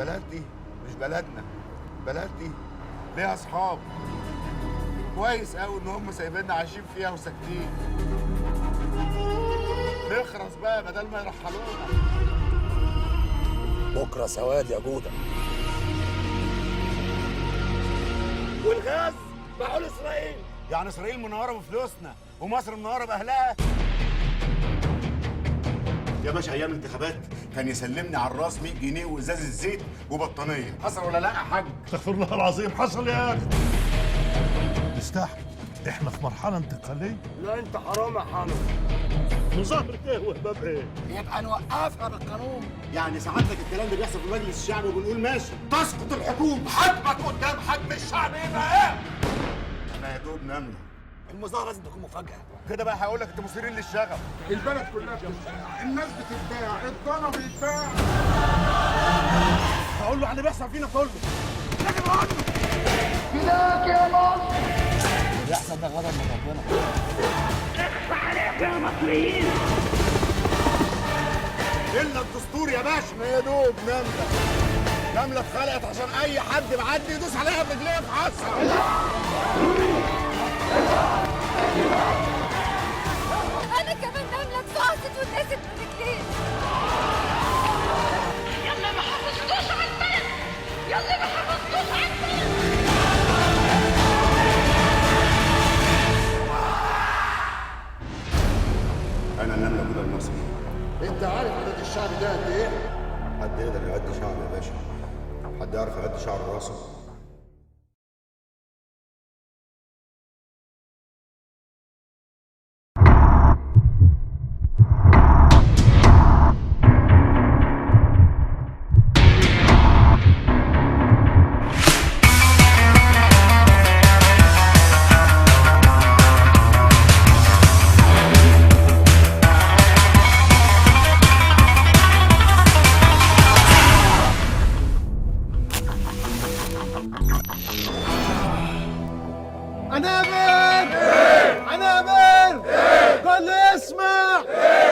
البلد دي مش بلدنا، البلد دي ليها اصحاب. كويس قوي ان هم سايبيننا عايشين فيها وساكتين. نخرس بقى بدل ما يرحلونا. بكره سواد يا جوده. والغاز باعوا لاسرائيل، يعني اسرائيل منورة بفلوسنا ومصر منورة باهلها. يا باشا ايام الانتخابات كان يسلمني على الراس 100 جنيه وازازه زيت وبطانيه، حصل ولا لا يا حاج؟ استغفر الله العظيم، حصل يا اخي. نستحمل، احنا في مرحلة انتقالية. لا انت حرام يا حنفي. مظاهرة ايه وهباب ايه؟ يبقى نوقفها بالقانون. يعني سعادتك الكلام ده بيحصل في مجلس الشعب وبنقول ماشي تسقط الحكومة. حجمك قدام حجم الشعب يبقى ايه؟ انا يا دوب نملة. المظاهرة لازم تكون مفاجاة. كده بقى هقول لك انتوا مثيرين للشغب. البلد كلها بتتباع، الناس بتتباع، الضنا بيتباع. هقول له على اللي بيحصل فينا كله. لكن اقول له فداك يا مصر. اللي بيحصل ده غضب من ربنا. اخفى عليك يا مصريين. الا الدستور يا باشا. يا دوب نملة، نملة اتخلقت عشان اي حد معدي يدوس عليها برجليه في عصا. انا كمان نملة اتفعصت واتقست من رجليه. يلا ما حافظتوش على البلد، يلا ما حافظتوش على البلد. انا النملة جوده المصري. انت عارف عدد الشعب ده قد ايه؟ حد يقدر يعد شعره يا باشا؟ حد يعرف يعد شعر راسه؟ عنابر عنابر، كل يسمع.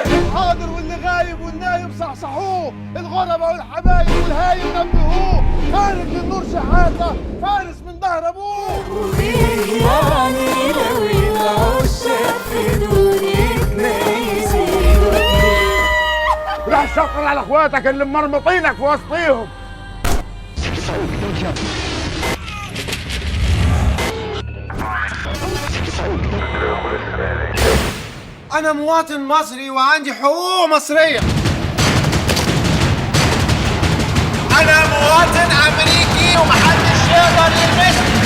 الحاضر واللي غايب والنايم صحصحوه، الغرباء والحبايب والهايب نبهوه. فارس للنور شحاته، فارس من ظهر ابوه. يعني لو العشاق في دنيتنا يزيدوا. روح شكر على اخواتك اللي مرمطينك في وسطيهم. انا مواطن مصري وعندي حقوق مصرية. انا مواطن امريكي ومحدش يقدر يلمسني.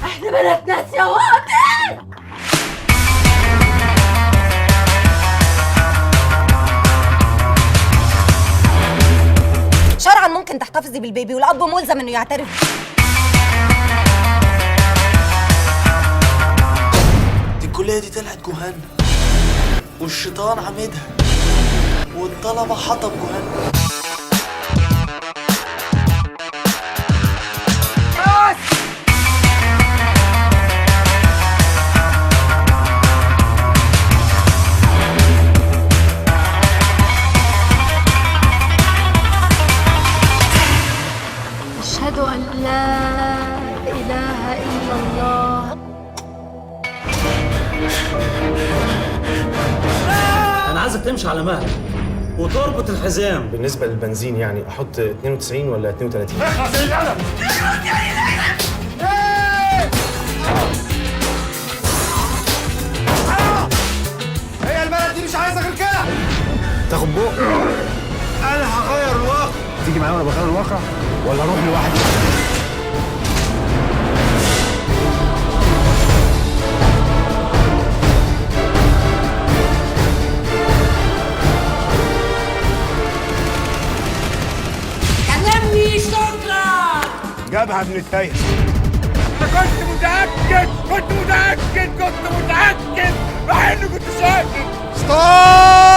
احنا بلد ناس يا واطي. شرعا ممكن تحتفظي بالبيبي والاب ملزم انه يعترف. دي الكلية دي طلعت جهنم والشيطان عامدها والطلبة حطب جهنم. أشهد أن لا إله إلا الله. انا عايزك تمشي على مهلك وتربط الحزام. بالنسبة للبنزين يعني احط 92 ولا 32؟ اخلص يا قلم. هي البلد دي مش عايزه غير كده. تاخد بق. انا هغير الواقع. تيجي معايا وانا بغير الواقع ولا اروح لوحدي؟ كلمني شكرا. جابها ابن التايه. انا كنت متاكد كنت متأكد، كنت متأكد مع إني كنت شاكك. stop.